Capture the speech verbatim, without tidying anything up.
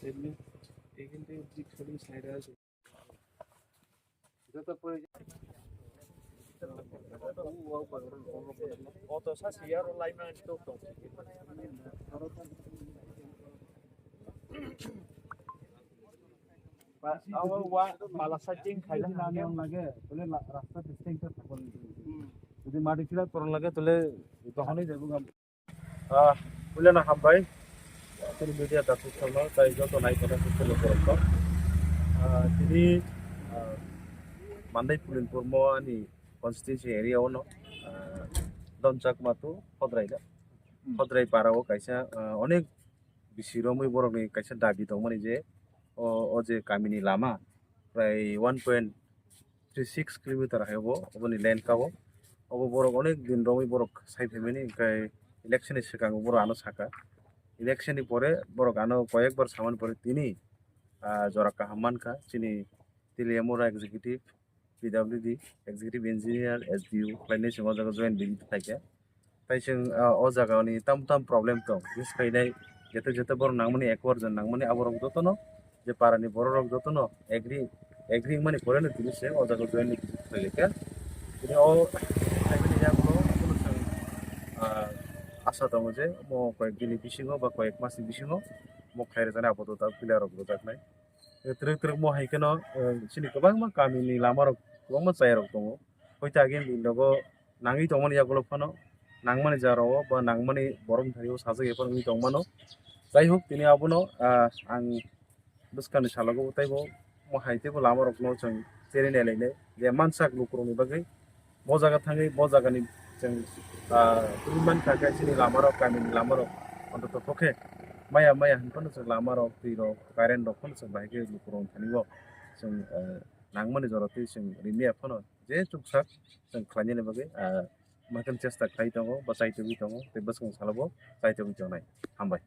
এখান থেকে দিক সরিয়ে সাইডে আসো। Auto sa siyaro laima to tong. Ba, awa wa mala sa jing khaila. Lami ang lage, tole la-, rasta distinct ta thakbal. Hmm. Jodi mati khila koron lage, tole dohani jaibo gam. Ah, puilano hambai. Tini media dakhuk tongno, tai joto nai kono sukhulo borok tong. Ah, tini, ah, Mandai Pulinpur mo ani constituency area ono, ah, Donchak Matu Hodrai da. Hmm. Hodrai para o kaisa, ah, onek bisi romwi borokni kaisa dabi tongmani je o, o je kamini lama prai one point three six kilometer hai obo, oboni lane ka o. Obo borok onek din romwi borok sai phaimani, hwnkhe election ni swkang borok ano saka. Election ni pore borok ano koyekbar samani pore tini, ah, jora kaham mankha. Chini Teliamura executive, P W D, executive engineer, S D O khlainai chwng o jaga joint visit khaikha. Tai chwng, ah, o jaga ni tam tam problem tong, buj khainai, jete jete borok nangmani, accord jon nangmani, aborok jotono, je para ni borok rok jotono agree, agree wngmani pore no tini se o jaga join ni khlaikha. Tini o khaimani yagulo abono chwng, ah, asa tongo je mo koyek din ni bisingo ba koyek mas ni bisingo mo khlai rwjani apatot clear rok rwjaknai. Twrwk twrwk mo hai kheno, eh, chini kwbangma kami ni lama rok kwbangma chaya rok tongo. Hoite agini nogo nangwi tongmani yagulo phano nangmani jora o ba nangmani borok ni thani o sajagwi phano wngwi tongmano. Jai hok tini abono, ah, ang bwskangni salogo teibo mo hai teibo lama rokno chwng cherwi nailainai je mansak lukurokni bagwi bo jaga thangwi bo jagani chwng, ah, twi mankha khe chini lama rok, kamini lama rok ontoto khe maya maya hinphano chwng lama rok, twi rok, current rok phano chwng bahai khe lukurokni thani o chwng, ah, nangmani jora twi chwng rimya phano je chuksak chwng khlainani bagwi, ah, makheno chesta khlai tongo, bwsai tugwi tongo, tei bwskang salobo chai tugwi tongnai. Hambai.